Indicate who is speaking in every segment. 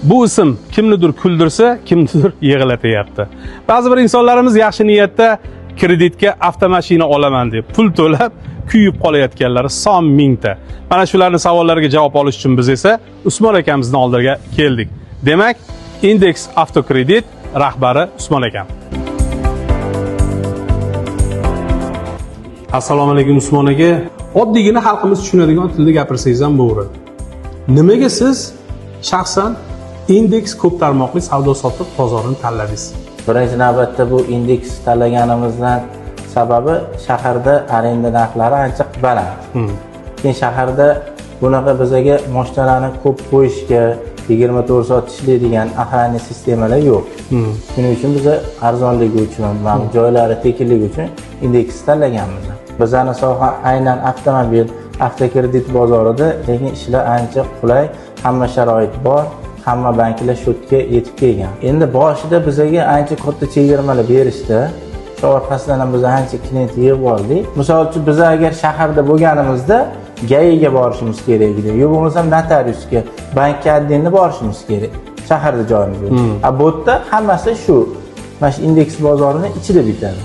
Speaker 1: Bu ism kimnidir kuldirsa, kimnidir yig'latyapti. Ba'zi bir insonlarimiz yaxshi niyatda kreditga avtomashina olaman deb pul to'lab kuyib qolayotganlari son mingta. Mana shularning savollariga javob olish uchun biz esa Usmon akamizning oldiga keldik. Demak, Indeks Avtokredit rahbari Usmon akam. Assalomu alaykum, Usmon aka. Oddiygina xalqimiz tushunadigan tilda gapirsangiz ham bo'laveradi. Nimaga siz shaxsan Indeks ko'p tarmoqli savdo sotiq bozorini tanladingiz?
Speaker 2: Birinchi navbatda bu indeks tanlaganimizdan sababi shaharda arenda narxlari ancha baland. Keyin shaharda bunaqa bizaga moshinalarni ko'p qo'yishga 24 soat ishlaydigan охранный sistemalar yo'q. Shuning uchun biza arzonligi uchun, mana bu joylari tekinligi uchun indeks tanlaganmiz. Bizani soha aynan avtomobil, avtokredit bozorida, lekin ishlar ancha qulay, hamma sharoit bor, hamma banklar shu yerga yetib kelgan. Endi boshida bizaga ancha katta chegirmalar berishdi. Shu orqasidan ham biz ancha klient yig'ib oldik. Misol uchun, biz agar shaharda bo'lganimizda GAIga borishimiz kerak edi. Yo bo'lmasam notariusga, bankka отдельно borishimiz kerak. Shaharda joyimiz yo'q. A bu yerda hammasi shu mana shu indeks bozorini ichida bitadi.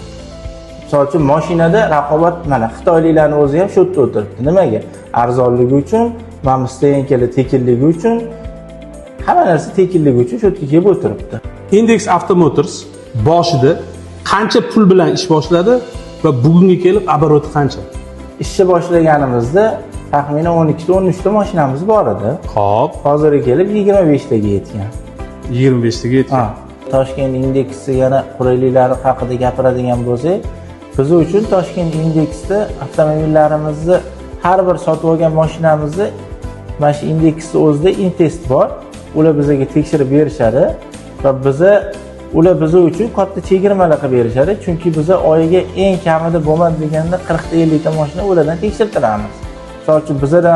Speaker 2: Misol uchun, mashinada raqobat, mana xitoyliklarni o'zi ham shu yerda o'tiribdi. Nimaga? Arzonligi uchun, mana bu стоянка lar tekinligi uchun, hamma narsa tekinligi uchun shu yerga kelib o'tiribdi.
Speaker 1: Index Auto Motors boshida qancha pul bilan ish boshladi va bugunga kelib оборот i qancha?
Speaker 2: Ishni boshlaganimizda taxminan 12 ta, 13 ta mashinamiz bor edi. Hozirga kelib 25 taga yetgan.
Speaker 1: 25 taga yetgan.
Speaker 2: Ha. Toshkent indeksi yana qulayliklari haqida gapiradigan bo'lsak, biz uchun Toshkent indeksda avtomobillarimizni, har bir sotib olgan mashinamizni mana shu indeksni o'zida intest bor. Ular bizga tekshirib berishadi va ular biz uchun katta chegirmalar qilib berishadi. Chunki biza oyiga eng kamida bo'lmadi deganda 40 ta, 50 ta mashina ulardan tekshirtiramiz. Misol uchun, bizada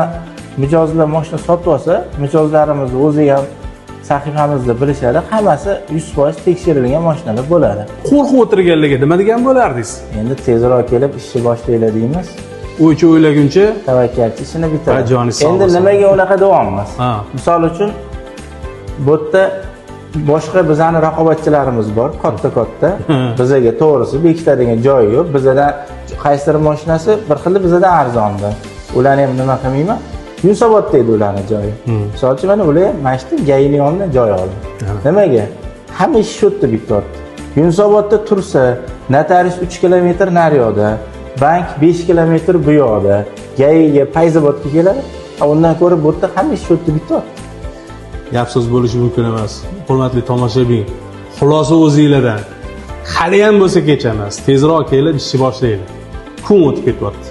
Speaker 2: mijozlar mashina sotib olsa, mijozlarimiz o'zi ham sahifamizda bilishadi, hammasi 100% tekshirilgan mashinalar bo'ladi.
Speaker 1: Qo'rqib o'tirganlarga nima degan bo'lardingiz?
Speaker 2: Endi tezroq kelib ishni boshlanglar deymiz.
Speaker 1: O'ycha o'ylaguncha
Speaker 2: Tavakkalchi ishini
Speaker 1: Va
Speaker 2: bitiradi.
Speaker 1: joni sog'
Speaker 2: Endi
Speaker 1: bo'lsin.
Speaker 2: Nimaga unaqa deyapmiz? Misol uchun, bu yerda boshqa bizani raqobatchilarimiz bor, katta katta. Bizaga to'g'risi bekitadigan joyi yo'q. Bizadan qaysidir mashinasi bir xil bizadan arzonda. Ularni ham nima qilmayman. Yunusobodda edi ularni joyi. Misol uchun, mana ular ham mana shu yerda GAIni yonidan joy oldi. Nimaga? Hamma ish shu yerda bityapti. Yunusobodda tursa, notarius 3 kilometr naryoqda, bank 5 kilometr bu yoqda, GAIga Fayzobodga keladi. A undan ko'ra bu yerda hamma ish shu yerda bityapti.
Speaker 1: Gap so'z bo'lishi mumkin emas. Hurmatli tomoshabin, xulosa o'zinglardan. Hali ham bo'lsa kech emas. Tezroq kelib ishni boshlanglar. Kun o'tib ketyapti.